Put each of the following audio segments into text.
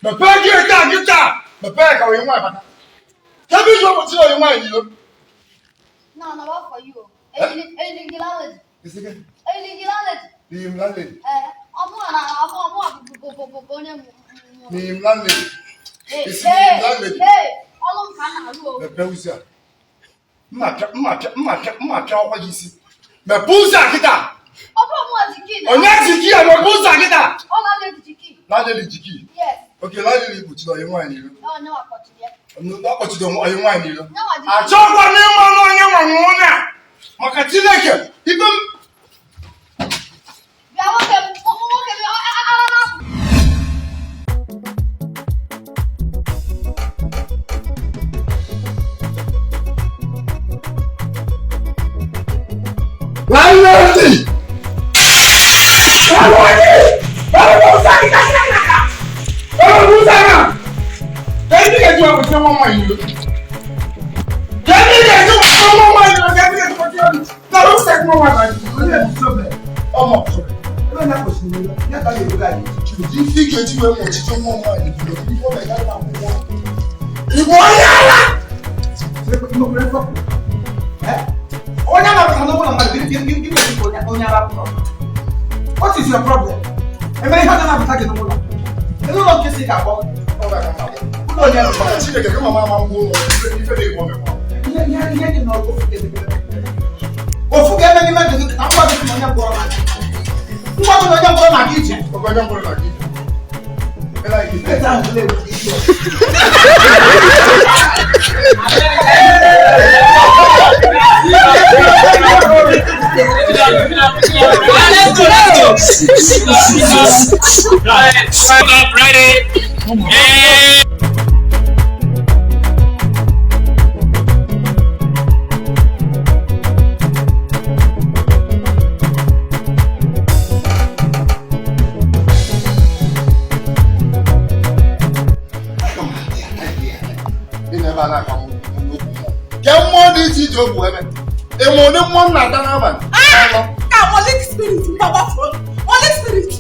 Mepee gate a kịta! Mepee ka onye nwaanyị bata. Ebe iji ụbọchị onye nwaanyị n'ilo. No, no, what for you? Eyili gị landlady. Isi gị, Eyili gị landlady. n'ihi m landlady. Ee, ọmụ na ọmụ ọmụ bụ onye mụ. N'ihi m landlady. Ee, Isi gị landlady. ee, ọlụ m ka m na-alụ o. Mepee ụzọ a. Mma pịa mma pịa mma pịa mma pịa ọkwa gị isi. Mepee ụzọ a kịta! Ọ bụrụ mụ ji kii na. Onye ji kii a mepee ụzọ a kịta! Ọ landlady ji kii. Landlady ji kii. Yes. Oke landlady kpuchiri onye nwaanyị n'ilo. Ọ nyewa kpọchiri ya. Ọ kpọchiri onye nwaanyị n'ilo. Nyewa ji kii. Achọkwa m ịma na onye nwe nwe onye a maka Chineke ibe m. Bịa nwoke m, nwoke m, ara na-apụ. Landlady! Landlady! Igbo onye ala! Onye na-apụta n'ụlọ mmadụ, gịnị gịnị onye ara pụrụ? What is your problem? Emere ihe ọjọọ na-apụta gị n'ụlọ. N'ụlọ nke si ga-akpọ ụlọ onye rụrụ. Chineke kama ma ama ngwa ụlọ ife na-egbu ọmịkwa. Ihe ihe ihe dị n'ọgụ ofu ga-eme. Ofu ga-eme n'ime ndụ gị ka ngwa gị na onye mkpọrọ na-aga. Ngwa gị na onye mkpọrọ na-aga ije. Onye mkpọrọ na-aga ije. Ete ahụ bụla ewu ije. Let's go, let's go. Right, up, ready. Yeah. Ị na-ebe a na-aka m okwu mmụọ. Ke mmụọ dị iche iche okwu ebe. Ị ma ụdị mmụọ m na-ata n'abalị? Alọ. Ka Holy Spirit mgbagbafuo. Holy Spirit.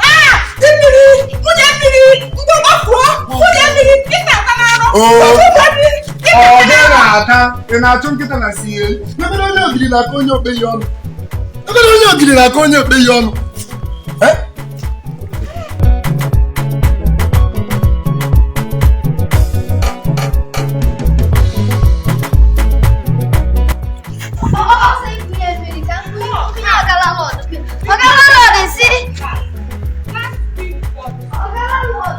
Ah! Di mmiri, nwunye mmiri, mgbagbafuo, nwunye mmiri, ị na-ata n'arụ. Oo. Nwunye mmiri, ị Ọ na-ata gị n'arụ. na-ata, ị na-achụ nkịta na si elu. Ebere onye ogiri na-aka onye okpeghị ọnụ. Ebere onye ogiri na-aka onye okpeghị ọnụ. Eh? Ọ sị nwunye mmiri ka nwunye ọga landlord. Ọga landlord si. Ọga landlord.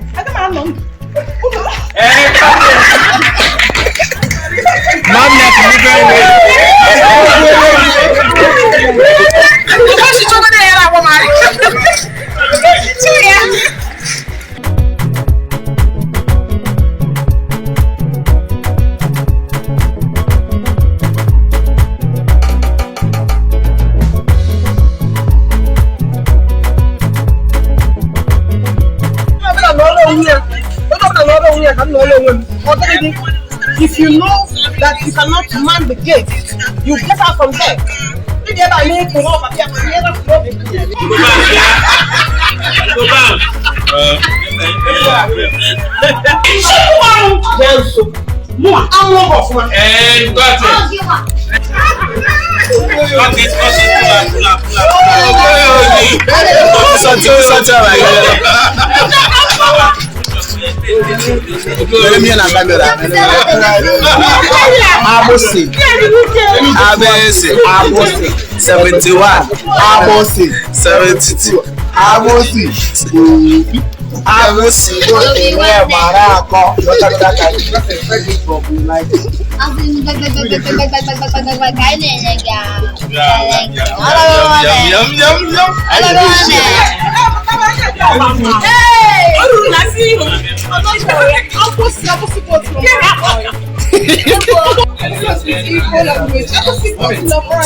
Ọga landlord. Madness in different ways. If you know that you cannot man the gate, you get out from there. Ndị ebe a na-ekwu ọ maka ya, ma ihe na-ekwu ọ bụ Go back, yeah. Go back. Bịa nso. Mụa, anwụ ọgụ ọfụma. And got Ọ it. gị nwa. Got it, got it. Pull up, pull up, pull up. Let me na camera. Agbụsị. Agbụsị. Agbụsị. 71. Agbụsị. 72. Agbụsị. Agbụsị. Enwe mara akọ. Asị gbagbagbagbagbagbagbagbagbagba ka anyị na-enye gị ahụ. Yum, yum, yum, yum. Hey! Ọ ruru na si ihu. Agbụsị, agbụsị bụ otu ọmụma. Igbo language. Agbụsị bụ otu ọmụma.